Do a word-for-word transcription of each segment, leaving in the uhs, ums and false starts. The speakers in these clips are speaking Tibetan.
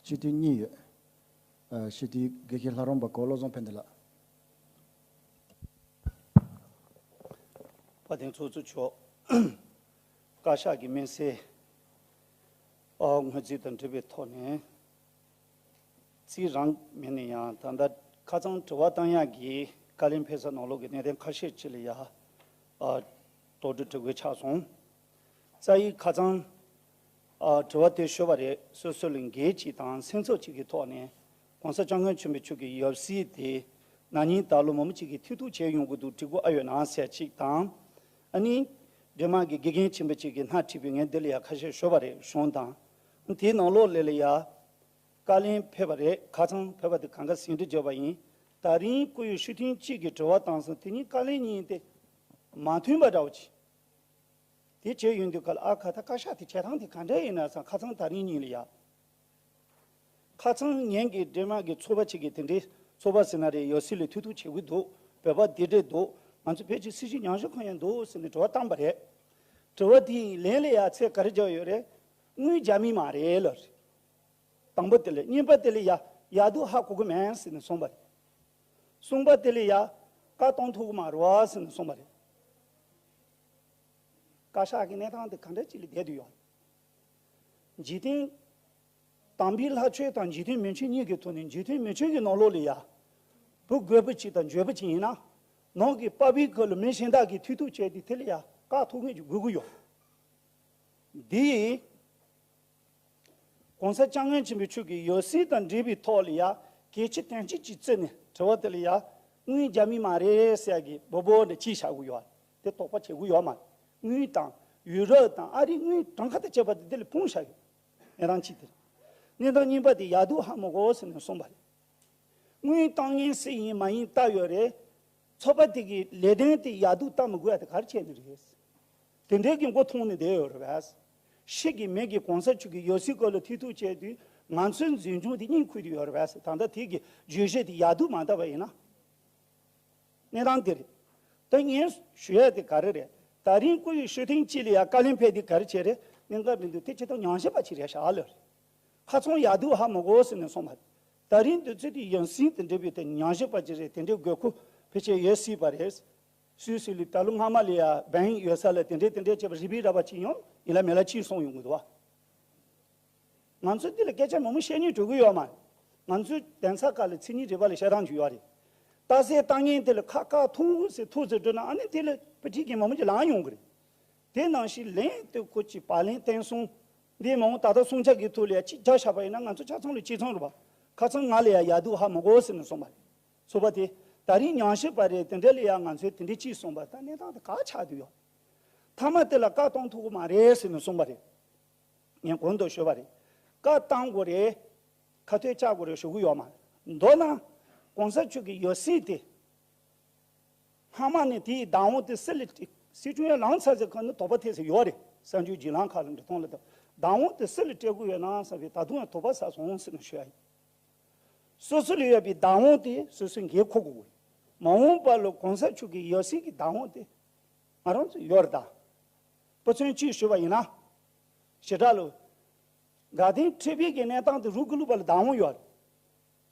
སྤྱི་འཐུས་གཉིས་ཡོད། ཨ། སྤྱི་འཐུས་དགེ་བཤེས་ལྷ་རམས་པ་གོ་བློ་བཟང་ཕན་བདེ་ལགས། དཔལ་ལྡན་ཚོགས་གཙོ་མཆོག་བཀའ་ཤག་གི་སྨན་སྲིད། ཨ། སྔོན་རྩིས་དང་འབྲེལ་བའི་ཐོག་ནས། རྩིས་རང་མིན་ན་ཡང་ད་ལྟ་ཁ་སང་དྲི་བ་བཏང་ཡག་གི་བཀའ་ལན་ཕེབས་ས་ནང་ལོགས་ཀྱི་གནད་དོན་ཁ་ཤས་ཅིག་ལ་ཡ། ཨ། དོགས་འདྲི་འདྲི་དགོས་ཆགས་སོང་། རྩ་ཡིག་ཁ་སང་། ཨ། དྲི་བ་དེ་ཞུས་པ་རེད། སོ་སོ་ལ་འགན་གཅིག་དང་སེམས་ཚོར་གཅིག་གི་ཐོག་ནས་༸གོང་ས་༸སྐྱབས་མགོན་ཆེན་པོ་མཆོག་གི་ཡབ་སྲས་དེ་ན་ནིང་ད་ལོ་མི་མང་གཅིག་གིས་ཐེ་གཏོགས་བྱས་ཡོང་གི་འདུག་འགྲིག་གི་ཨ་ཡོད་ན་ཟེར་གཅིག་དང་། ཨ་ནི་འབྲེལ་མ་གི་དགེ་རྒན་ཆེན་པོ་གཅིག་གིས་སྣེ་ཁྲིད་པའི་ངས་འདི་ལ་ཡ་ཁ་ཤས་ཞུས་པ་རེད། གཞུང་དང་། དེའི་ནང་ལོགས་ལ་ལ་ཡ་བཀའ་ལན་ཕེབས་པ་རེད། ཁ་སང་ཕེབས་པ་དེ་གང་ག་ཟིན་བྲིས་བརྗོད་པ་ཡིན། ད་རིང་བསྐོ་ཡོད་ཞུ་མཁན་གཅིག་གིས་དྲི་བ་བཏང་སོང་། དེ་གཉིས་བཀའ་ལན་གཉིས་དེ་མ་མཐུན་པ་འདྲ་བོ་ཅིག་དེ་བྱས་ཡོང་དུས་ག་ལ། ཨ་ཁ། ད་བཀའ་ཤག་དེ་བྱེད་སྟངས་དེ་ག་འདྲ་ཡིན་ན་བསམ། ཁ་སང་ད་རིང་གཉིས་ལ་ཡ། ཁ་སང་ངན་གྱི་འདྲེ་དམག་གི་ཚོགས་པ་གཅིག་གིས་དེ་འདྲའི་ཚོགས་པ་ཟེར་ན་རེད། ཡོ་སི་ལ་ཐུག་ཐུག་བྱེད་ཀྱི་འདུག་བོད་པ་འདི་འདྲས་འདུག་ང་ཚོ་བོད་ཀྱི་སྲིད་བྱུས་ཉམས་ཞིབ་ཁང་ཡང་འདུག་ཟེར་ནས་དྲི་བ་བཏང་པ་རེད། དྲི་བ་དེའི་ལན་ལ་ཡ་ཚད་ག་རེ་བརྒྱབ་ཡོད་རེད། དངུལ་རྒྱ་མི་མ་རེད་ལབ་རེད། དང་པོ་དེ་ལ། གཉིས་པ་དེ་ལ་ཡ་ཡག་སྡུག་ཧ་གོ་གི་མེད་ཟེར་ནས་གསུངས་པ་རེད། གསུམ་པ་དེ་ལ་ཡ་བཀའ་གཏོང་ཐུབ་ཀྱི་མ་རེད་བ་ཟེར་ནས་གསུངས་པ་རེད། བཀའ་ཤག་གི་གནས་སྟངས་དེ་ག་འདྲ་ཅིག་ལ་བསྡད་དུ་ཡོད། འཇིག་རྟེན་དམ་པའི་ལྷ་ཆོས་དང་འཇིག་རྟེན་མི་ཆོས་གཉིས་ཀྱི་ཐོག་ནས། འཇིག་རྟེན་མི་ཆོས་ཀྱི་ནང་ལོགས་ལ་ཡ་བུ་རྒོད་པོ་ཅིག་དང་འཇོལ་པོ་ཅིག་ཡིན་ན། ནང་གི་པ་ཕའི་ཁུལ་ལ་མི་གཞན་དག་གིས་ཐུག་ཐུག་བྱས་ཏེ་དེ་ལ་ཡ་བཀག་ཐུབ་མཁན་ཅིག་དགོས་ཀྱི་ཡོད། འདི་ཡིས་༸གོང་ས་༸སྐྱབས་མགོན་ཆེན་པོ་མཆོག་གི་ཡབ་སྲས་དང་འབྲེལ་བའི་ཐོག་ལ་ཡ་གལ་ཆེ་དོན་ཆེ་ཅིག་བརྩིས་ནས་དྲི་བ་དེ་ལ་ཡ། དངུལ་རྒྱ་མི་མ་རེད་ཟེར་གི་སྦོ་སྦོ་འདྲ་ཅིག་བཞག་གི་ཡོད་རེད། དེ་དོགས་པ་བྱེད་དགོས་ཡོད་མ་རེད། དངུལ་དང་ཡུ་རོབ་དང་ཨ་རིའི་དངུལ་གྲངས་ཀ་དང་བཅས་པ་དེ་དེ་ལ་སྤུངས་བཞག་ཡོད། གནས་སྟངས་གཅིག་དེ་རེད། གནས་སྟངས་གཉིས་པ་དེ་ཡག་སྡུག་ཧ་མ་གོ་ཟེར་ནས་གསུངས་པ་རེད། དངུལ་བཏང་མཁན་སུ་ཡིན་མ་ཡིན་བལྟ་ཡོད་རེད། ཚོགས་པ་དེ་གི་ལས་དོན་དེ་ཡག་སྡུག་བལྟ་མི་དགོས་ཡ་དེ་ག་རེ་བྱས་ནས་རེད། དེ་འདྲའི་གི་མགོ་འཐོམས་ནས་བསྡད་ཡོད་རེད་པས། ཕྱི་གི་མི་གིས་གོང་ས་མཆོག་གི་ཡབ་སྲས་སྐོར་ལ་ཐེ་གཏོགས་བྱས་དུས་ང་ཚོའི་འཛིན་སྐྱོང་དེ་གཉིད་ཁུག་དུ་ཡོད་རེད་པས། ད་ལྟ་དེ་གི་བརྗོད་གཞི་དེ་ཡག་སྡུག་མ་བལྟ་བ་ཡིན་ན། གནས་སྟངས་དེ་རེད། ད་ངས་ཞུ་ཡ་དེ་ག་རེ་རེད། ད་རིང་བསྐོ་ཡོད་ཞུ་ཐེངས་གཅིག་ལ་ཡ་བཀའ་ལན་ཕེབས་དུས་ག་རེ་བྱས་རེད། གནད་འགག་མི་འདུག་དེ་ཅི་ལྟར་ཉམས་ཞིབ་པ་ཅིག་རེད་ཤག་ལབ་རེད། ཁ་ཚང་ཡག་སྡུག་ཧ་མ་གོ་ཟེར་ནས་གསུངས་པ། ད་རིང་དུས་ཚོད་དེ་ཡང་སྲིད་དེ་འདྲ་བའི་དེ་ཉམས་ཞིབ་པ་ཅིག་རེད། དེ་འདྲའི་དགོས་མཁོ་ཕལ་ཆེར་ཡོད་སྲིད་པ་རེད། སུད་སི་ལ་ད་ལོ་སྔ་མ་ལ་ཡ་བན་ཡོད་ས་ལ་དེ་འདྲའི་དེ་འདྲའི་བྱས་པ་རི་བི་ར་བ་ཅིག་ཡང་ཡིན་ལ་མེད་ལ་ཅིག་སོང་ཡོང་གི་འདུག་བ། ང་ཚོས་འདི་ལ་སྐད་ཆ་མང་པོ་བཤད་སྙིང་བྲོ་གི་ཡོད་མ་རེད། ང་ཚོའི་གདན་ས་ཁག་ལ་མཚན་ཉིད་རེ་བ་ལ་བཤད་སྟངས་ཅིག་ཡོད་རེད། རྟགས་གསལ་བཏང་མཁན་དེ་ལ་ཁ་བཀག་ཐུག་ཟེར་ཐུག་ཟེར་འགྲོ་ན། ཨ་ནི་དེ་ལ་དཔེ་ཁྲིད་མཁན་མང་པོ་ཅིག་ལངས་ཡོང་གི་རེད། དེ་ནང་བཞིན་ལན་དེ་ཁོ་ཅིག་བག་ལན་བསྟན་སོང་། འདི་མང་པོ་ད་ལྟ་སོང་ཆ་གི་ཐོག་ལ་ཡ་ཅིག་རྒྱག་བཞག་པ་ཡིན་ན་ང་ཚོ་ཆ་ཚང་ལ་གཅིག་མཚུངས་རེད་པ། ཁ་སང་ང་ལ་ཡ་ཡག་སྡུག་ཧ་མ་གོ་ཟེར་ནས་གསུངས་པ་རེད། ཚོགས་པ་དེ་ད་རིང་ཉམས་ཞིབ་པ་རེད། དེ་འདྲ་ལ་ཡ་ང་ཚོས་དེ་འདྲ་ཅིག་གསུངས་པ། ད་གནས་སྟངས་དེ་ག་ཆགས་བསྡད་ཡོད། མཐའ་མ་དེ་ལ་བཀའ་གཏོང་ཐུབ་ཀྱི་མ་རེད་ཟེར་ནས་གསུངས་པ་རེད། ངས་གོང་དུ་ཞུས་པ་རེད། བཀའ་བཏང་དགོས་རེད། ཁ་ཐོན་བཅག་དགོས་རེད་ཞུ་གི་ཡོད་མ་རེད། མདོར་ན་༸གོང་ས་མཆོག་གི་ཡབ་སྲས་དེ་སྔ་མ་ནས་དེའི་བདག་དབང་དེ་སུ་ལ་སྤྲད། སྲིད་སྐྱོང་ཡང་ལངས་ཚར་ཟེར་གང་ནས་དོགས་པ་ཐེབས་ས་ཡོད་རེད། གསར་འགྱུར་བརྒྱུད་ལམ་ཁག་ལ་འབྲི་སྟངས་ལ་ད་བདག་དབང་དེ་སུ་ལ་སྤྲད་དགོས་ཡོད་ན་བསམ་པའི་ད་དུང་ཡང་དོགས་པ་ཟ་སོང་ཟེར་ནས་ཞུ་ཡ་ཡིན། སོ་སོ་ལ་ཡོད་པའི་བདག་དབང་དེ་སོ་སོས་འགན་འཁུར་དགོས། མ་འོངས་པ་ལ་གོང་ས་མཆོག་གི་ཡབ་སྲས་ཀྱི་བདག་དབང་དེ་ང་རང་ཚོ་ཡོད་རེད་ད། དཔེ་མཚོན་གཅིག་ཞུས་པ་ཡིན་ན། ཞེ་དྲག་ལོ། དགའ་ལྡན་ཁྲི་པའི་གི་གནས་སྟངས་དེ་རུ་ཀུ་ལུ་པ་ལ་བདག་དབང་ཡོད་རེད།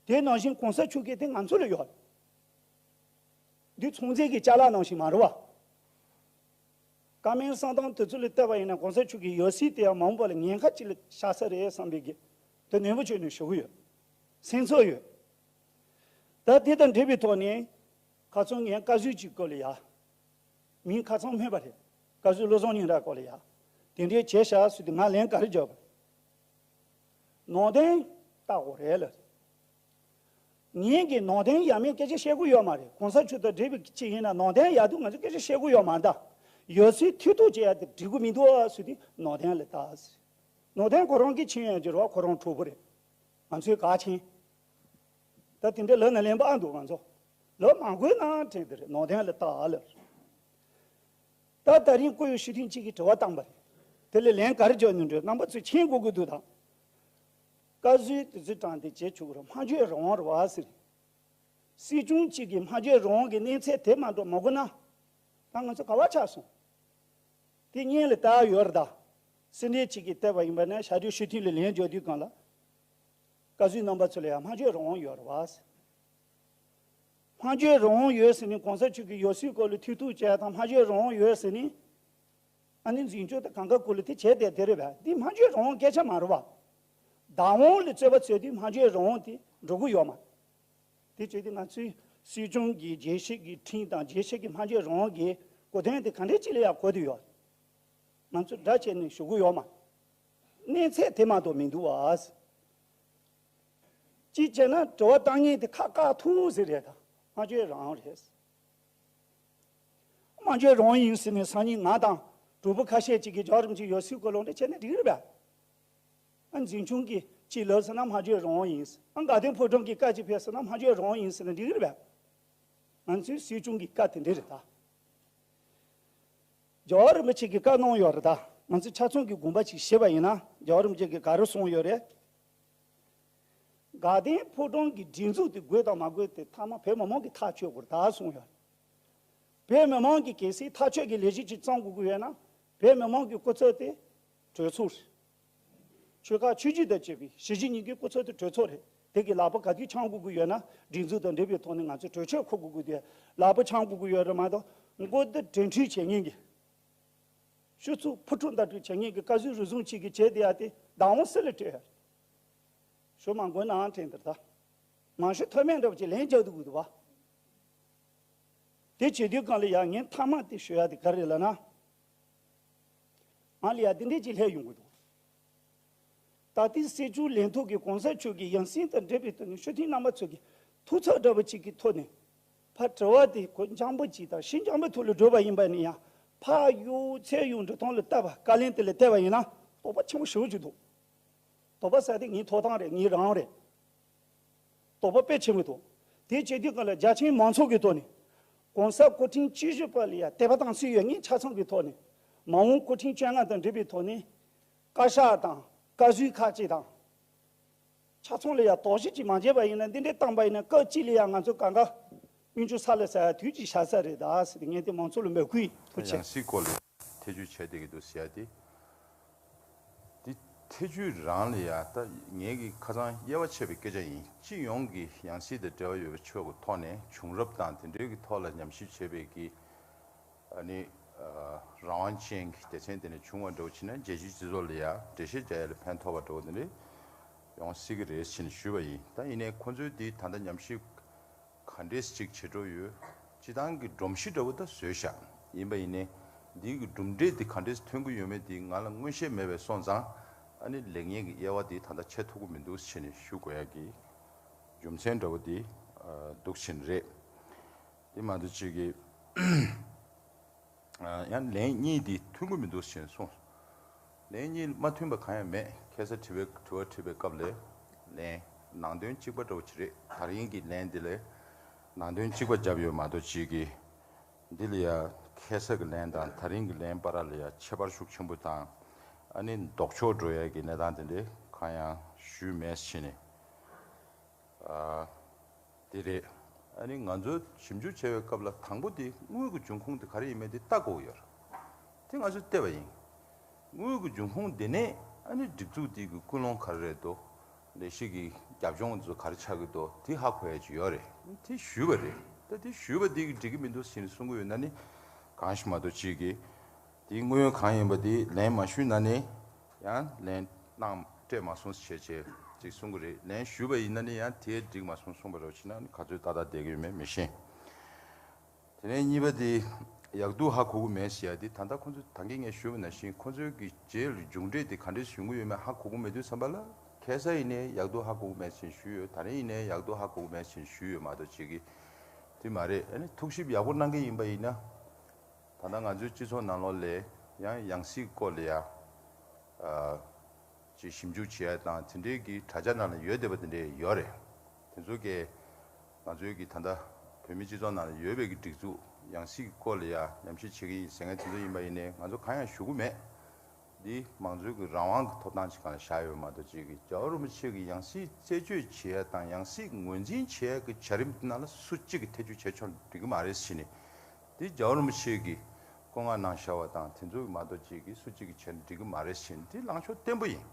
དེ་ནང་བཞིན་གོང་ས་མཆོག་གི་དེ་ང་ཚོ་ལ་ཡོད་རེད། འདི་ཚོང་རྫས་ཀྱི་ཅ་ལག་ནང་བཞིན་མ་རེད་བ། བཀའ་མོལ་གསུང་སྟངས་དེ་ཚོ་ལ་བལྟས་པ་ཡིན་ན་གོང་ས་མཆོག་གི་ཡབ་སྲས་དེ་ཡང་མ་འོངས་པ་ལ་ཉེན་ཁ་ཅིག་ལ་ཆགས་ས་རེད་བསམ་པའི་གི་དེ་ནན་པོ་བྱས་ནས་ཞུ་གི་ཡོད། སེམས་ཚོར་ཡོད། ད་དེ་དང་འབྲེལ་བའི་ཐོག་ནས་ཁ་སང་ངས་བཀའ་ཟུར་གཅིག་སྐོར་ལ་ཡ། མིང་ཁ་སང་སྨོས་པ་རེད། བཀའ་ཟུར་བློ་བཟང་སྙན་གྲགས་སྐོར་ལ་ཡ། དེ་འདྲའི་བྱས་ཤག་ཟེར་དུས་ང་ལན་ག་རེ་བརྒྱབ་པ། ནང་དོན་བལྟ་དགོས་རེད་ལ། ངས་ཀྱི་ནང་དོན་ཡ་མའི་སྐད་ཆ་བཤད་དགོས་ཡོད་མ་རེད། གོང་ས་མཆོག་དང་འབྲེལ་བའི་ཆེད་ཡིན་ན་ནང་དོན་ཡག་སྡུག་ང་ཚོས་སྐད་ཆ་བཤད་དགོས་ཡོད་མ་རེད་ད། ཡོད་ཚད་ཐུགས་ཐུགས་བྱེད་ཡ་དེ་འགྲིག་གི་མི་འདུག་ཟེར་དུས་ནང་དོན་ལ་ལྟ་ཟེར། ནང་དོན་ཁོ་རང་གིས་མཁྱེན་ཡོད་ཀྱི་རེད་བ། ཁོ་རང་གྲོགས་པོ་རེད། ང་ཚོས་ག་མཁྱེན། ད་དེ་འདྲའི་ལབ་ན་ལན་པ་ཨ་འདུག་ང་ཚོ། ལབ་མ་དགོས་ན་དྲན་དེ་རེད། ནང་དོན་ལ་ལྟ་ལབ། ད་ད་རིང་བསྐོ་ཡོད་ཞུ་མཁན་གཅིག་གིས་དྲི་བ་བཏང་པ་རེད། དེ་ལ་ལན་ག་རེ་བརྒྱབ་ནས་འགྲོ། རྣམ་པ་ཚོས་མཁྱེན་དགོས་ཀྱི་འདུག་ད། བཀའ་ཟུར་དེ་ཚོས་དྲངས་ཏེ་བྱེད་ཆོག་གི་རེད། སྨྲ་བརྗོད་རང་དབང་རེད་བ་ཟེར། སྲིད་སྐྱོང་གཅིག་གིས་སྨྲ་བརྗོད་རང་དབང་གི་གནས་ཚད་དེ་མ་འགྲོ་མ་དགོས་ན། ད་ང་ཚོ་ག་བ་ཆགས་སོང་། དེ་སྔོན་ལ་ལྟ་ཡོད་རེད་ད། སེ་འབྲས་གཅིག་གིས་བལྟས་པ་ཡིན་པ་ན་ཞག་དུས་ཞུ་མཁན་ལ་ལན་བརྒྱབ་དུས་སྒང་ལ། བཀའ་ཟུར་རྣམ་པ་ཚོ་ལ་ཡང་སྨྲ་བརྗོད་རང་དབང་ཡོད་རེད་བ། སྨྲ་བརྗོད་རང་དབང་ཡོད་ཟེར་ནས་གོང་ས་མཆོག་གིས་ཡོད་སའི་སྐོར་ལ་ཐུགས་གཏུགས་བྱས་དང་སྨྲ་བརྗོད་རང་དབང་ཡོད་ཟེར་ནས། ཨ་ནི་འཛིན་སྐྱོང་དང་གང་ག་སྐོར་ལ་དེ་བྱས་བསྡད་དེ་རེད་པས། འདི་སྨྲ་བརྗོད་རང་དབང་སྐད་ཆ་མ་རེད་བ། བདག་དབང་ལ་རྩོད་པ་རྩོད་དུས་སྨྲ་བརྗོད་རང་དབང་དེ་འགྲོ་གི་ཡོད་མ་རེད། དེ་བྱས་ཏེ་ང་ཚོའི་སྲིད་སྐྱོང་གི་རྒྱལ་སྤྱི་གི་ཁྲིམས་དང་རྒྱལ་སྤྱི་གི་སྨྲ་བརྗོད་རང་དབང་གི་གོ་དོན་དེ་ག་འདྲས་ཅིག་ལ་ཡང་གོ་བསྡད་ཡོད། ང་ཚོ་འདྲ་བྱས་ནས་ཞུ་གི་ཡོད་མ་རེད། གནས་ཚད་དེ་མ་གཏོགས་མི་འདུག་བ། གཅིག་བྱས་ན་དྲི་བ་བཏང་མཁན་དེ་ཁ་བཀག་ཐུབ་ཟེར་རེད་ད། སྨྲ་བརྗོད་རང་དབང་རེད། སྨྲ་བརྗོད་རང་དབང་ཡིན་ཟེར་ནས་སང་ཉིན་ང་དང་གྲོགས་པོ་ཁ་ཤས་ཅིག་གིས་རྒྱལ་བ་རིན་པོ་ཆེ་ཡོད་སའི་སྐོར་ལ་འདྲ་བྱས་ན་འགྲིག་གི་རེད་པས། ཨ་འཛིན་སྐྱོང་གིས་ཅིག་ལབ་ཟེར་ན་སྨྲ་བརྗོད་རང་དབང་ཡིན། ཨ་དགའ་ལྡན་ཕོ་བྲང་གིས་བཀའ་ཅིག་ཕེབས་ཟེར་ན་སྨྲ་བརྗོད་རང་དབང་ཡིན་ཟེར་ན་འགྲིག་གི་རེད་པས། ང་ཚོའི་སྲིད་སྐྱོང་གི་བཀའ་དེ་འདྲ་རེད་ད། རྒྱལ་བ་རིན་པོ་ཆེ་གིས་བཀའ་གནང་ཡོད་རེད་ད། ང་ཚོ་ཆ་ཚང་གི་དགོངས་པ་ཅིག་བཞེས་པ་ཡིན་ན་རྒྱལ་བ་རིན་པོ་ཆེ་གིས་ག་རེ་གསུངས་ཡོད་རེད། དགའ་ལྡན་ཕོ་བྲང་གི་སྒྲིག་འཛུགས་དེ་དགོས་དང་མ་དགོས་དེ་ཐ་མ་བོད་མི་མང་གིས་ཐག་གཅོད་དགོས་རེད་ད་གསུངས་ཡོད་རེད། བོད་མི་མང་གིས་གལ་སྲིད་ཐག་གཅོད་ཀྱི་ལས་གཞི་ཅིག་བརྩམ་དགོས་ཀྱི་ཡོད་ན་བོད་མི་མང་གི་སྐུ་ཚབ་དེ་གྲོས་ཚོགས་རེད། ཆོལ་ཁ་ཆོས་བརྒྱུད་དང་བཅས་པའི་གཞིས་བྱེས་གཉིས་ཀའི་སྐུ་ཚབ་དེ་གྲོས་ཚོགས་རེད། དེ་གི་ལག་པ་ག་དུས་འཆང་དགོས་ཀྱི་ཡོད་ན་སྒྲིག་འཛུགས་དང་འབྲེལ་བའི་ཐོག་ནས་ང་ཚོས་གྲོས་ཆོད་འཁོད་དགོས་ཀྱི་དེ་ལག་པ་འཆང་དགོས་ཀྱི་ཡོད་རེད་མ་གཏོགས་མགོ་བདེ་དྲན་འཕྲུལ་བྱེད་མཁན་གྱི་ཤུགས་ཚུགས་ཕུ་ཁྲུ་འདར་ཁྲུ་བྱེད་མཁན་གྱི་བཀའ་ཟུར་རུལ་སུངས་གཅིག་གིས་བྱས་བསྡད་ཡ་དེ་བདག་དབང་སུ་ལ་སྤྲད་ཡ་རེད། ཞུ་མ་དགོས་ནའང་དྲན་དེར་ད། མང་ཤོས་ཐོན་མེད་འདྲ་བོ་ཅིག་ལན་རྒྱག་འདུག་གི་འདུག་བ། དེ་བྱེད་དུས་གང་ལ་ཡང་ངས་མཐའ་མ་དེ་ཞུ་ཡ་དེ་ག་རེ་ལབ་ན། ང་ལ་ཡ་དེ་འདྲས་ཅིག་སླེབས་ཡོང་གི་འདུག་ད་ལྟའི་སྲིད་སྐྱོང་ལས་ཐོག་གི་གོང་ས་མཆོག་གི་ཡང་སྲིད་དང་འབྲེལ་བའི་ཐོག་ནས་སྤྱི་འཐུས་རྣམ་པ་ཚོ་གི་ཐུགས་ཚོགས་འདྲ་བོ་ཅིག་གི་ཐོག་ནས་ཕར་དྲི་བ་དེ་གོ་འཇམ་པོ་ཅིག་དང་ཤིན་འཇམ་པོའི་ཐོག་ལ་བསྒྲུབས་པ་ཡིན་པ་ནི་ཡང་ཕར་གཡུག་ཚུར་གཡུག་འགྲོ་སྟངས་ལ་བལྟས་པ་བཀའ་ལན་དེ་ལ་བལྟས་པ་ཡིན་ན་དོགས་པ་ཆེན་པོ་ཞེ་པོ་ཅིག་འདུག་དོགས་པ་ཟེར་དེ་ངའི་ཐོབ་ཐང་རེད། ངའི་རང་དབང་རེད། དོགས་པ་དཔེ་ཆེན་པོ་འདུག་དེ་བྱེད་དུས་གང་ལ་རྒྱ་ཆེའི་མང་ཚོགས་ཀྱི་ཐོག་ནས་གོང་ས་སྐུ་ཕྲེང་བཅུ་བཞི་པ་ལ་ཡ་དད་པ་དང་སྲི་ཡོད་ངས་ཆ་ཚང་གི་ཐོག་ནས་མ་འོངས་སྐུ་ཕྲེང་བཅོ་ལྔ་དང་འབྲེལ་བའི་ཐོག་ནས་བཀའ་ཤག་དང་བཀའ་ཟུར་ཁག་ཅིག་དང་། ཆ་ཚང་ལ་ཡང་དོགས་གཞི་ཅིག་མ་བྱས་པ་ཡིན་ན་འདི་འདྲའི་བཏང་པ་ཡིན་ན་སྐབས་གཅིག་ལ་ཡང་ང་ཚོ་གང་ག་སྙུན་ཆུ་ས་ལ་ཟ་ཡ་དུས་ཀྱི་ཤ་ས་རེད་ད་ཟེར་ཏེ་ངས་དེ་མང་ཚོགས་ལ་མོས་གུས་ཐུགས་ཆེ། ཡང་སྲིད་སྐོར་ལ་ཐེ་བྱུས་བྱས་བསྡད་ཀྱི་འདུག་ཟེར་ཡ་དེ། འདི་ཐེ་བྱུས་རང་ལ་ཡ་ད་ངས་ཀྱི་ཁ་སང་དབྱེ་བ་ཕྱེ་བའི་སྐད་ཆ་ཡིན། སྤྱི་ཡོངས་ཀྱི་ཡང་སྲིད་དང་འབྲེལ་བ་ཡོད་པའི་ཕྱོགས་ཀྱི་ཐོག་ནས་བྱུང་རབས་དང་དེ་འབྲེལ་གྱི་ཐོག་ལ་ཉམས་ཞིབ་བྱས་པའི་གི་ཨ་ནི་ཨ་རང་དབང་ཅན་གྱི་སྡེ་ཚན་དེ་ནས་བྱུང་བ་འདྲ་བོ་བྱས་ན་རྒྱལ་སྤྱིའི་སྤྱི་ཚོགས་ལ་ཡང་འགྲེལ་བཤད་རྒྱག་ཡ་ལ་ཕན་ཐོགས་པ་འདྲ་བོ་དེ་འདྲ་ཡོང་སྲིད་ཀྱི་རེད་ཟེར་ནས་ཞུས་པ་ཡིན། ད་ཡིན་ནའི་ཁོ་ཚོས་འདི་ད་ལྟ་ཉམས་ཞིབ་ག་འདྲས་ཅིག་བྱེད་འགྲོ་ཡོད། སྤྱི་བཏང་གི་སྒྲོམ་གཞི་འདྲ་བོ་ད་བཟོས་བཞག་ཡིན་པ་ཡིན་ནའི་འདི་གི་གྲུབ་འབྲས་འདི་ག་འདྲས་ཐོན་གྱི་ཡོད་མེད་འདི་ང་ལ་མངོན་ཤེས་མེད་པས་སོང་ཙང་ཨ་ནི་ལེགས་ཉེས་ཀྱི་དབྱེ་བ་འདི་ད་ལྟ་ཕྱེ་ཐུབ་ཀྱི་མི་འདུག་ཟེར་ནས་ཞུ་དགོས་ཡ་གི་རྒྱུ་མཚན་འདྲ་བོ་འདི་ཨ་འདུག་བཞིན་རེད། དེ་མ་གཏོགས་ཅིག་གི་ཡང་ལན་གཉིས་འདི་མཐུན་གྱི་མི་འདུག་ཞེས་གསུངས། ལན་གཉིས་མ་མཐུན་པ་གང་ཡང་མེད། ཁ་སང་དྲི་བའི་དྲི་བ་དྲིས་པའི་སྐབས་ལ་ལན་ནང་དོན་གཅིག་པ་འདྲ་བོ་ཅིག་རེད། ད་རིང་གི་ལན་འདི་ལ་ནང་དོན་གཅིག་པ་བརྒྱབ་ཡོད་མ་གཏོགས་ཅིག་གི་འདི་ལ་ཡ་ཁ་སང་གི་ལན་དང་ད་རིང་གི་ལན་བར་ལ་ཡ་ཁྱད་པར་ཤུགས་ཆེན་པོ་དང་ཨ་ནི་ལྡོག་ཕྱོགས་འགྲོ་ཡ་གི་གནས་སྟངས་དེ་འདྲ་གང་ཡང་ཞུས་མེད་ཟེར་ནས། ཨ། དེ་རེད། ཨ་ནི་ང་ཚོ་ཞིབ་འཇུག་བྱས་པའི་སྐབས་ལ་དང་པོ་དེ་དངུལ་གྱི་འབྱུང་ཁུངས་དེ་ག་རེ་ཡིན་མིན་དེ་ལྟ་དགོས་ཀྱི་ཡོད་རེད། དེ་ང་ཚོས་བལྟས་པ་ཡིན། དངུལ་གྱི་འབྱུང་ཁུངས་དེ་ནས་ཨ་ནི་སྒྲིག་འཛུགས་དེ་གི་ཀུན་སློང་ག་རེ་རེད་འདུག་ལས་གཞི་གི་རྒྱབ་ལྗོངས་ཚོ་ག་རེ་ཆགས་ཀྱི་འདུག་དེ་ཧ་གོ་ཡ་ཅིག་ཡོད་རེད། དེ་ཞུས་པ་རེད། ད་དེ་ཞུས་པ་དེ་གི་འགྲིག་གི་མི་འདུག་ཟེར་ནས་གསུང་གི་ཡོད་ན་ནི་གང་ཞིག་མ་གཏོགས་ཅིག་གི་དེའི་དངོས་ཡོད་གང་ཡིན་པ་དེ་ལན་མ་ཞུས་ན་ནི་ཡང་ལན་གནང་སྤྲད་མ་སོང་ཞེས་བྱས་ཅིག་གསུང་གི་རེད། ལན་ཞུས་པ་ཡིན་ན་ནི་ཡང་དེ་འགྲིག་མ་སོང་གསུངས་པ་རེད་བྱས་ན་ནི་ག་ཚོད་ཏག་ཏག་བསྡད་ཀྱི་ཡོད་མེད་མི་ཤེས། དེ་ནས་གཉིས་པ་དེ་ཡག་སྡུག་ཧ་གོ་གི་མེད་ཟེར་ཡ་དེ་ད་ལྟ་ཁོང་ཚོ་ད་གིན་ངས་ཞུས་པ་ནང་བཞིན་ཁོང་ཚོའི་གི་རྗེས་ལ་མཇུག་འབྲས་དེ་ག་འདྲས་ཡོང་གི་ཡོད་མེད་ཧ་གོ་གི་མེད་དུས་ཙམ་པ་ལ་ཁ་སང་ཡིན་ནའི་ཡག་སྡུག་ཧ་གོ་གི་མེད་ཟེར་ཞུས་ཡོད། ད་རིང་ཡིན་ནའི་ཡག་སྡུག་ཧ་གོ་གི་མེད་ཟེར་ཞུས་ཡོད་མ་གཏོགས་ཅིག་གི་དེ་མ་རེད། ཨ་ནི་ཐུགས་ཞིབ་ཡག་པོ་གནང་གི་ཡིན་པ་ཡིན་ན། ད་ལྟ་ང་ཚོའི་སྤྱི་ཚོགས་ནང་ལོགས་ལ་ཡང་ཡང་སྲིད་སྐོར་ལ་ཡ། ཨ། ཅིག་ཞིབ་འཇུག་བྱེད་ཡ་དང་དེ་འབྲེལ་གྱི་དྲ་རྒྱ་ནང་ལ་ཡོད་བསྡད་པ་དེ་འདྲས་ཡོད་རེད། དེ་ཚོ་གས་ང་ཚོའི་གི་ད་ལྟ་བོད་མི་སྤྱི་ཚོགས་ནང་ལ་ཡོད་པའི་གི་སྒྲིག་འཛུགས་ཡང་སྲིད་སྐོར་ལ་ཡ་ཉམས་ཞིབ་བྱེད་ཀྱི་ཡིན་ཟེར་མཁན་དེ་ཚོ་ཡིན་པ་ཡིན་ནའི་ང་ཚོ་གང་ཡང་ཞུ་གི་མེད། འདི་མང་གཙོའི་གི་རང་དབང་གི་ཐོབ་ཐང་ཅིག་སྒང་ལ་བཞག་ཡོད་མ་གཏོགས་ཅིག་གི་རྒྱལ་བ་རིན་པོ་ཆེ་གི་ཡང་སྲིད་རྩད་གཅོད་བྱེད་ཡ་དང་ཡང་སྲིད་ངོས་འཛིན་བྱེད་ཡ་གི་བྱ་རིམ་དེ་ནང་ལ་སུ་གཅིག་གི་ཐེ་བྱུས་བྱས་ཆོག་འགྲིག་གི་མ་རེད་ཟེར་ནས། འདི་རྒྱལ་བ་རིན་པོ་ཆེ་གིས་བཀའ་མངགས་གནང་བཞག་པ་དང་དེ་ཚོ་གི་མ་གཏོགས་ཅིག་གིས་སུ་གཅིག་གིས་བྱས་ན་འགྲིག་གི་མ་རེད་ཟེར་ནས་འདི་ལངས་ཕྱོགས་བརྟན་པོ་ཡིན།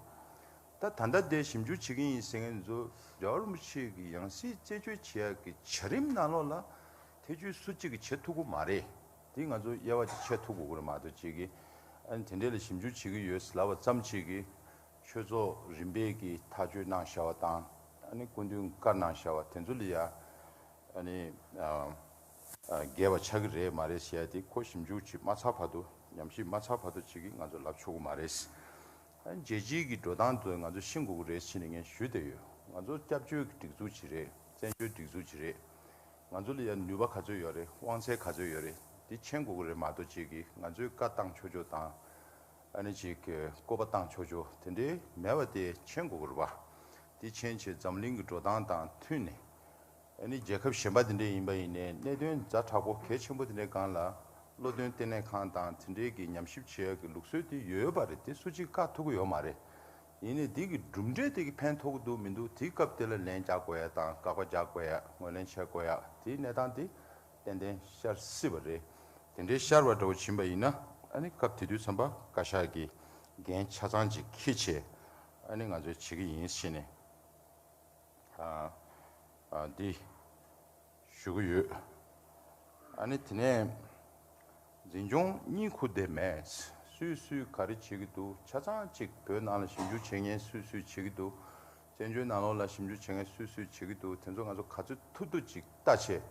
ད་ད་ལྟ་དེ་ཞིབ་འཇུག་བྱེད་ཀྱི་ཡིན་ཟེར་མཁན་ཚོ་རྒྱལ་བ་རིན་པོ་ཆེ་གི་ཡང་སྲིད་རྩད་གཅོད་བྱེད་ཡག་གི་བྱ་རིམ་ནང་ལོགས་ལ་ཐེ་བྱུས་སུ་གཅིག་གིས་བྱེད་ཐུབ་ཀྱི་མ་རེད། དེ་ང་ཚོ་དབྱེ་བ་ཕྱེ་ཐུབ་དགོས་ཀྱི་རེད་མ་གཏོགས་གཅིག་གིས་ཨ་ནི་དེ་འདྲས་ལ་ཞིབ་འཇུག་བྱེད་ཀྱི་ཡོད་ལབ་པ་ཙམ་གཅིག་གིས་ཆོས་ཚོགས་རིམ་པས་ཀྱི་ཐག་གཅོད་གནང་བཞག་པ་དང་ཨ་ནི་སྐུ་མདུན་བཀའ་གནང་བཞག་པ་དེ་ཚོ་ལ་ཡ་ཨ་ནི་ཨ་ཨ་འགལ་བ་ཆགས་ཀྱི་རེད་མ་རེད་ཟེར་ཡ་དེ་ཁོ་ཞིབ་འཇུག་བྱེད་མ་ཚར་བར་དུ་ཉམས་ཞིབ་མ་ཚར་བར་དུ་གཅིག་གིས་ང་ཚོ་ལབ་ཆོག་གི་མ་རེད། རྒྱལ་སྤྱིའི་གི་འགྲོ་སྟངས་དེ་ང་ཚོ་ཤེས་དགོས་ཀྱི་རེད་ཟེར་ནས་ངས་ཞུས་བསྡད་ཡོད། ང་ཚོ་སྐྱབས་བཅོལ་གྱི་སྒྲིག་འཛུགས་ཅིག་རེད། བཙན་བྱོལ་སྒྲིག་འཛུགས་ཅིག་རེད། ང་ཚོ་ལ་ཡང་ནུས་པ་ག་ཚོད་ཡོད་རེད། དབང་ཚད་ག་ཚོད་ཡོད་རེད། འདི་མཁྱེན་དགོས་ཀྱི་རེད་མ་གཏོགས་གཅིག་གིས་ང་ཚོའི་བཀའ་བཏང་ཆོག་ཆོག་དང་། ཨ་ནི་ཅིག་གི་བཀོད་པ་བཏང་ཆོག་ཆོག་དེ་འདྲའི་མེད་པ་དེ་མཁྱེན་དགོས་ཀྱི་རེད་པ། འདི་མཁྱེན་བྱས་འཛམ་གླིང་གི་འགྲོ་སྟངས་དང་མཐུན་ནས། ཨ་ནི་རྒྱལ་ཁབ་གཞན་པ་དེ་འདྲ་ཡིན་པ་ཡིན་ནའི་གནད་དོན་ཛ་དྲག་པོ་གལ་ཆེན་པོ་དེ་འདྲའི་སྒང་ལ་བློ་འདོན་ལྟེ་གནས་ཁང་དང་དེ་འདྲའི་གི་ཉམས་ཞིབ་བྱེད་ཡག་གི་ལུགས་སྲོལ་དེ་ཡོད་པ་རེད། དེ་སུ་གཅིག་བཀག་ཐུབ་ཀྱི་ཡོད་མ་རེད། ཡིན་ནའི་དེ་གི་གྲུབ་འབྲས་དེ་གི་ཕན་ཐོགས་ཀྱི་འདུག་མི་འདུག་དེའི་སྐབས་དེ་ལ་ལན་རྒྱག་དགོས་ཡག་དང་བཀག་པ་རྒྱག་དགོས་ཡག་ངོས་ལེན་བྱེད་དགོས་ཡག་དེའི་གནས་སྟངས་དེ་ཏན་ཏན་ཤར་སྲིད་པ་རེད། དེ་འདྲའི་ཤར་བ་འདྲ་བོ་ཕྱིན་པ་ཡིན་ན་ཨ་ནི་སྐབས་དེ་དུས་ཙམ་པ་བཀའ་ཤག་གི་འགན་ཆ་ཚང་ཅིག་འཁྱེར་བྱས་ཨ་ནི་ང་ཚོས་བྱེད་ཀྱི་ཡིན་ཟེར་ནས། ཨ་ཨ་འདི་ཞུ་གི་ཡོད། ཨ་ནི་དེ་ནས་འཛིན་སྐྱོང་གཉིས་ཁུ་དེ་མེད། སུས་སུས་ག་རེ་བྱེད་ཀྱི་འདུག་ཆ་ཚང་གཅིག་བོད་ནང་ལ་ཞིབ་འཇུག་བྱེད་མཁན་སུས་སུས་བྱེད་ཀྱི་འདུག་བཙན་བྱོལ་ནང་ལོགས་ལ་ཞིབ་འཇུག་བྱེད་མཁན་སུས་སུས་བྱེད་ཀྱི་འདུག་དེ་ཚོ་ང་ཚོ་ག་ཚོད་ཐུབ་ཐུབ་ཅིག་ལྟ་བྱས།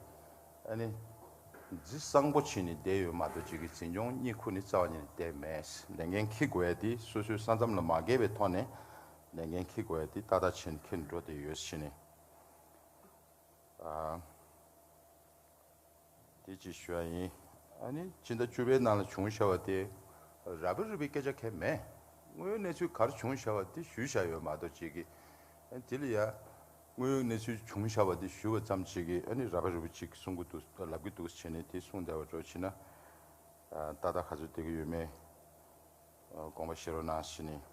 ཨ་ནི་རྫི་གསང་པོ་བྱས་ནས་བསྡད་ཡོད་མ་གཏོགས་གཅིག་གིས་འཛིན་སྐྱོང་གཉིས་ཁུ་ནི་རྩ་བ་ཉིད་ནས་བསྡད་མེད། ལས་འགན་འཁྱེར་དགོས་ཡ་དེ་སོ་སོའི་ས་མཚམས་ལ་མ་འགལ་བའི་ཐོག་ནས་ལས་འགན་འཁྱེར་དགོས་ཡ་དེ་ཏག་ཏག་བྱས་ནས་འཁྱེར་འགྲོ་བསྡད་ཡོད་ཟེར་ནས། ཨ། དེ་ཅིག་ཞུ་ཡ་ཡིན། ཨ་ནི་ཕྱི་ཟླ་བཅུ་པའི་ནང་ལ་བྱུང་བཞག་པ་དེ་ར་བི་རུ་བའི་སྐད་ཆ་གང་ཡང་མེད། དངོས་ཡོད་གནས་ཚུལ་ག་རེ་བྱུང་བཞག་པ་དེ་ཞུས་བཞག་ཡོད་མ་གཏོགས་གཅིག་གིས། ཨ་ནི་དེ་ལ་ཡ། དངོས་ཡོད་གནས་ཚུལ་བྱུང་བཞག་པ་དེ་ཞུས་པ་ཙམ་ཞིག་གིས་ཨ་ནི་ར་བི་རུ་བ་གཅིག་གིས་གསུང་གི་འདུག་ལབ་ཀྱི་འདུག་བྱས་ནས་དེ་གསུངས་བསྡད་པ་འདྲ་བོ་བྱས་ན། ཨ་ཏག་ཏག་ག་ཚོད་བསྡད་ཀྱི་ཡོད་མེད། ཨ་དགོངས་པ་བཞེས་རོགས་གནང་ཞུས་ནས་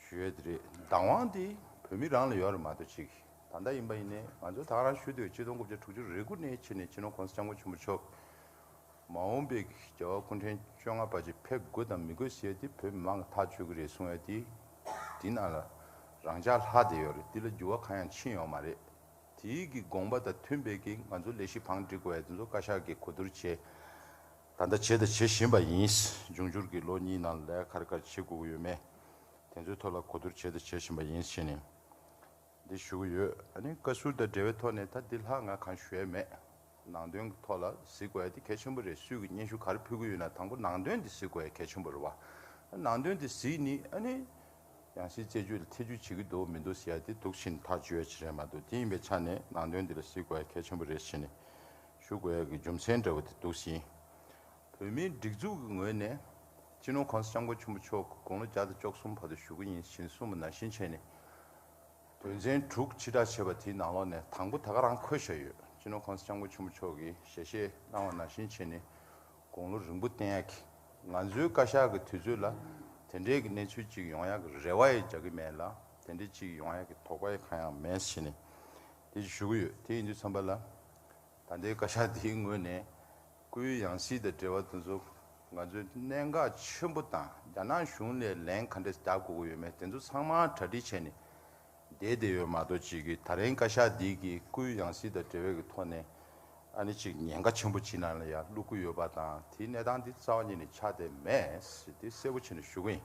ཞུ་ཡས་དེ་རེད། བདག་དབང་དེ་བོད་མི་རང་ལ་ཡོད་རེད་མ་གཏོགས་ཅིག་ད་ལྟ་ཡིན་པ་ཡིན་ནའི་ང་ཚོ་ད་ག་རང་ཞུ་འདོད་ཆིག་སྟོང་དགུ་བརྒྱ་དྲུག་ཅུ་རེ་དགུ་ནས་བྱས་ནས་སྤྱི་ནོར་༸གོང་ས་༸སྐྱབས་མགོན་ཆེན་པོ་མཆོག་མ་འོངས་པའི་རྒྱལ་བ་སྐུ་ཕྲེང་བཅོ་ལྔ་པ་ཅིག་ཕེབས་དགོས་དང་མི་དགོས་ཟེར་ཡས་དེ་བོད་མི་མང་གིས་ཐག་གཅོད་ཀྱི་རེད་གསུང་ཡས་དེ། དེ་ནང་ལ་རང་འཇགས་ལྷག་བསྡད་ཡོད་རེད། དེ་ལ་འགྱུར་བ་གང་ཡང་ཕྱིན་ཡོད་མ་རེད། དེའི་གི་དགོངས་པ་དང་མཐུན་པའི་གི་ང་ཚོ་ལས་གཞི་བང་སྒྲིག་དགོས་ཡ་དེ་ཚོ་བཀའ་ཤག་གིས་གོ་བསྡུར་བྱས། ད་ལྟ་བྱས་དང་བྱེད་བཞིན་པ་ཡིན། འབྱུང་འགྱུར་གྱི་ལོ་གཉིས་ནང་ལ་ག་རེ་ག་རེ་བྱེད་དགོས་ཀྱི་ཡོད་མེད། དེ་ཚོའི་ཐོག་ལ་གོ་བསྡུར་བྱས་དང་བྱེད་བཞིན་པ་ཡིན་ཞེས་ནས་འདི་ཞུ་གི་ཡོད། ཨ་ནི་བཀའ་ཟུར་དང་འབྲེལ་བའི་ཐོག་ནས་ད་འདི་ལྷག་ང་གང་ཞུ་ཡ་མེད། ནང་དོན་གྱི་ཐོག་ལ་གཟིགས་དགོས་ཡ་དེ་གལ་ཆེན་པོ་རེད། སུས་ཀྱི་སྙན་ཞུ་ག་རེ་ཕུལ་གྱི་ཡོད་ན་དང་པོ་ནང་དོན་དེ་གཟིགས་དགོས་ཡ་གལ་ཆེན་པོ་རེད་བ། ནང་དོན་དེ་གཟིགས་ནི་ཨ་ནི། ཡང་སྲིད་རྩད་གཅོད་ལ་ཐེ་ཇུས་བྱེད་ཀྱི་འདུག་མི་འདུག་ཟེར་ཡ་དེ་འདུག་བཞིན་ཐག་གཅོད་ཡ་ཅིག་རེད་མ་གཏོགས་དེ་ཡིན་པའི་ཆ་ནས་ནང་དོན་འདི་ལ་གཟིགས་དགོས་ཡ་གལ་ཆེན་པོ་རེད་ཟེར་ནས་ཞུ་དགོས་ཡ་གི་རྒྱུ་མཚན་འདྲ་བོ་དེ་འདུག་ཟིན། བོད་མིའི་སྒྲིག་འཛུགས་ཀྱི་ངོས་ནས་སྤྱི་ནོར་༸གོང་ས་༸སྐྱབས་མགོན་ཆེན་པོ་མཆོག་གི་དགུང་ལོ་བརྒྱ་དང་བཅུ་གསུམ་བར་དུ་བཞུགས་ཀྱི་ཡིན་ཞེས་གསུངས་པ་ནང་བཞིན་བྱས་ནས། དོན་ཚན་དྲུག་ཕྱིར་བསྒྲགས་བྱས་པ་དེའི་ནང་ལོགས་ནས་དང་པོ་ད་ག་རང་འཁོད་བཞག་ཡོད། སྤྱི་ནོར་༸གོང་ས་༸སྐྱབས་མགོན་ཆེན་པོ་མཆོག་གིས་ཞལ་བཞེས་གནང་བ་ནང་བཞིན་བྱས་ནས་དགུང་ལོ་རིང་པོ་བརྟན་ཡག་གི། ང་ཚོའི་བཀའ་ཤག་གི་དུས་ཚོད་ལ་དེ་འདྲའི་གི་གནས་ཚུལ་ཅིག་ཡོང་ཡག་གི་རེ་བ་ཡང་རྒྱག་གི་མེད་ལ། དེ་འདྲའི་ཅིག་ཡོང་ཡག་གི་དོགས་པ་ཡང་གང་ཡང་མེད་ཟེར་ནས་དེ་ཞུ་གི་ཡོད། དེ་ཡིན་དུས་ཙམ་པ་ལ། ད་ལྟའི་བཀའ་ཤག་འདིའི་ངོས་ནས་སྐུའི་ཡང་སྲིད་དང་འབྲེལ་བ་དེ་ཚོ་ང་ཚོས་གནད་འགག་ཆེན་པོ་དང་རྒྱ་ནག་གཞུང་ལ་ལན་ག་འདྲས་རྒྱག་དགོས་ཀྱི་ཡོད་མེད་དེ་ཚོ་ཚང་མ་གྲ་སྒྲིག་བྱས་ནས་བསྡད་བསྡད་ཡོད་མ་གཏོགས་ཅིག་གིས་ད་རིང་བཀའ་ཤག་འདི་གིས་སྐུའི་ཡང་སྲིད་དང་འབྲེལ་བའི་གི་ཐོག་ནས་ཨ་ནི་ཅིག་ཉེན་ཁ་ཆེན་པོ་ཅིག་ནང་ལ་ཡང་བླུག་གི་ཡོད་པ་དང་དེའི་གནས་སྟངས་འདི་རྩ་བ་ཉིད་ནས་ཆགས་བསྡད་མེད་ཟེར་དེ་གསལ་པོ་བྱས་ནས་ཞུ་གི་ཡིན།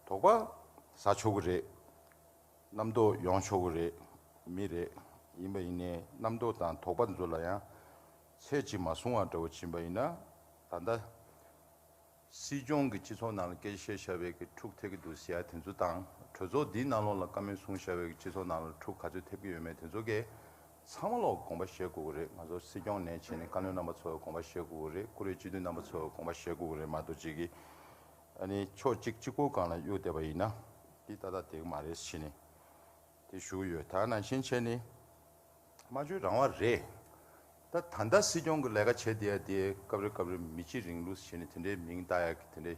དོགས་པ་ཟ་ཆོག་གི་རེད། རྣམ་རྟོག་ཡོང་ཆོག་གི་རེད། མི་རེད། ཡིན་པ་ཡིན་ནའི་རྣམ་རྟོག་དང་དོགས་པ་འདི་ཚོ་ལ་ཡང་ཚད་ཅིག་མ་བཟུང་བ་འདྲ་བོ་ཕྱིན་པ་ཡིན་ན། ད་ལྟ་སྲིད་སྐྱོང་གི་སྤྱི་ཚོགས་ནང་ལ་སྐད་ཆ་བཤད་བཞག་པའི་གི་འཁྲུག་ཐེབས་ཀྱི་འདུག་ཟེར་ཡ་དེ་ཚོ་དང་གྲོས་ཚོགས་འདིའི་ནང་ལོགས་ལ་བཀའ་མོལ་གསུངས་བཞག་པའི་གི་སྤྱི་ཚོགས་ནང་ལ་འཁྲུག་ག་ཚོད་ཐེབས་ཀྱི་ཡོད་མེད་དེ་ཚོ་གས་ཚང་མ་ལོག་དགོངས་པ་བཞེས་དགོས་ཀྱི་རེད། ང་ཚོ་སྲིད་སྐྱོང་ནས་བྱས་ནས་བཀའ་བློན་རྣམ་པ་ཚོ་དགོངས་པ་བཞེས་དགོས་ཀྱི་རེད། བཀུར་འོས་སྤྱི་འཐུས་རྣམ་པ་ཚོ་དགོངས་པ་བཞེས་དགོས་ཀྱི་རེད་མ་གཏོགས་ཅིག་གིས། ཨ་ནི་ཕྱོགས་གཅིག་གཅིག་པོ་སྒང་ལ་གཡུག་བསྡད་པ་ཡིན་ན་འདི་ཏག་ཏག་བསྡད་ཀྱི་མ་རེད་ཟེར་ནས་དེ་ཞུ་གི་ཡོད། ད་ནང་བཞིན་བྱས་ནས་སྨྲ་བརྗོད་རང་དབང་རེད། ད་ད་ལྟ་སྲིད་སྐྱོང་གི་ལས་ཀ་བྱེད་བསྡད་ཡ་དེ་སྐབས་རེ་སྐབས་རེ་མི་གཅིག་རིང་ལུགས་ཟེར་ནས་དེ་འདྲའི་མིང་བཏགས་ཡ་གི་དེ་འདྲའི་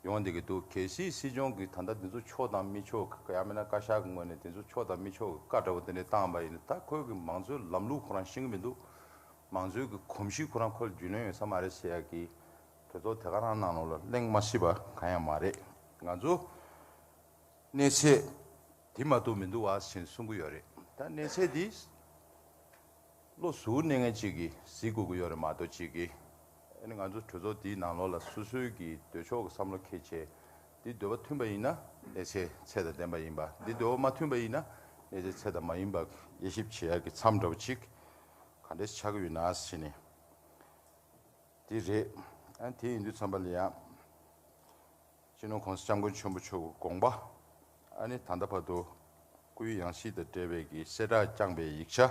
ཡོང་བསྡད་ཀྱི་འདུག་གལ་སྲིད་སྲིད་སྐྱོང་གིས་ད་ལྟ་འདི་ཚོ་ཕྱོགས་དང་མི་ཕྱོགས་ཀྱི་ཡང་མིན་ན་བཀའ་ཤག་གི་ངོས་ནས་དེ་ཚོ་ཕྱོགས་དང་མི་ཕྱོགས་ཀྱི་བཀའ་འདྲ་བོ་དེ་འདྲའི་བཏང་བ་ཡིན་ན་ད་ཁོའི་གི་མང་གཙོའི་ལམ་ལུགས་ཁོ་རང་ཤེས་ཀྱི་མི་འདུག་མང་གཙོའི་གི་གོམས་གཤིས་ཁོ་རང་ཁོ་ལ་རྒྱུས་ལོན་ཡོད་ས་མ་རེད་ཟེར་ཡ་གི་གྲོས་ཚོགས་དེ་ག་རང་ནང་ལོགས་ལ་གླེང་མ་སྲིད་པ་གང་ཡང་མ་རེད། ང་ཚོ་ གནས་ཚད་དེ་མ་གཏོགས་མི་འདུག་བ་ཞེས་གསུང་གི་ཡོད་རེད། ད་གནས་ཚད་འདི་བློ་གཟུ་བོ་གནས་མཁན་ཅིག་གིས་གཟིགས་དགོས་ཀྱི་ཡོད་རེད་མ་གཏོགས་ཅིག་གིས། ཨ་ནི་ང་ཚོ་གྲོས་ཚོགས་འདིའི་ནང་ལོགས་ལ་སོ་སོའི་གི་འདོད་ཕྱོགས་ཀྱི་བསམ་བློ་འཁྱེར་བྱས། འདི་འདོད་པ་མཐུན་པ་ཡིན་ན་གནས་ཚད་ཚད་དང་ལྡན་པ་ཡིན་པ། འདི་འདོད་པ་མ་མཐུན་པ་ཡིན་ན་གནས་ཚད་ཚད་དང་མ་ཡིན་པ་དབྱེ་ཞིབ་བྱེད་ཡག་གི་མཚམས་འདྲ་བོ་ཅིག་ག་འདྲས་ཆགས་ཀྱི་ཡོད་ན་ཟེར་ནས། འདི་རེད། ཨ་དེ་ཡིན་དུས་ཙམ་པ་ལ་ཡང་། སྤྱི་ནོར་༸གོང་ས་༸སྐྱབས་མགོན་ཆེན་པོ་མཆོག་གི་དགོངས་པ། ཨ་ནི་ད་ལྟ་བར་དུ་སྐུའི་ཡང་སྲིད་དང་འབྲེལ་བའི་གི་གསལ་བསྒྲགས་བསྐྱངས་པའི་ཡིག་ཆ།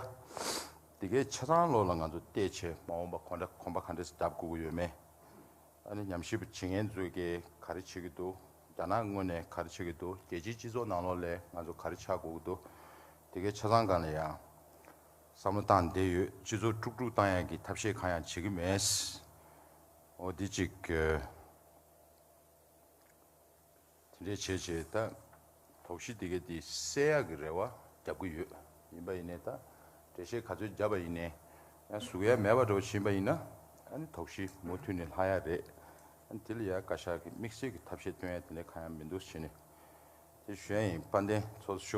འདི་གའི་ཆ་ཚང་ལོགས་ལ་ང་ཚོ་བལྟས་བྱས་མ་འོངས་པ་གོམ་པ་གོམ་པ་ག་འདྲས་སེ་རྒྱབ་དགོས་ཀྱི་ཡོད་མེད། ཨ་ནི་ཉམས་ཞིབ་བྱེད་མཁན་ཚོས་གི་ག་རེ་བྱེད་ཀྱི་འདུག་རྒྱ་ནག་ངོས་ནས་ག་རེ་བྱེད་ཀྱི་འདུག་རྒྱལ་སྤྱིའི་སྤྱི་ཚོགས་ནང་ལོགས་ལ་ང་ཚོ་ག་རེ་ཆགས་དགོས་ཀྱི་འདུག་འདི་གའི་ཆ་ཚང་སྒང་ལ་ཡང་བསམ་བློ་བཏང་བསྡད་ཡོད། སྤྱི་ཚོགས་དཀྲུག་དཀྲུག་བཏང་ཡག་གི་ཐབས་ཤེས་གང་ཡང་བྱེད་ཀྱི་མེད། འོ་འདི་གཅིག་དེ་འདྲས་བྱས་བྱས་ད་དོགས་གཞི་དེ་གའི་དེ་སེལ་ཡག་གི་རེ་བ་རྒྱབ་ཀྱི་ཡོད། ཡིན་པ་ཡིན་ནའི་ད་འགྲེལ་བཤད་ག་ཚོད་བརྒྱབ་པ་ཡིན་ནའི་ཡང་ཟུག་ཡ་མེད་པ་འདྲ་བོ་ཕྱིན་པ་ཡིན་ན། ཨ་ནི་དོགས་གཞི་མུ་མཐུད་ནས་ལྷག་ཡ་རེད། ཨ་ནི་དེ་ལ་ཡ་བཀའ་ཤག་གི་དམིགས་བསལ་གྱི་ཐབས་ཤེས་སྟོན་ཡ་དེ་འདྲ་གང་ཡང་མི་འདུག་ཟེར་ནས་དེ་ཞུ་ཡ་ཡིན། དཔལ་ལྡན་ཚོགས་གཙོ་མཆོག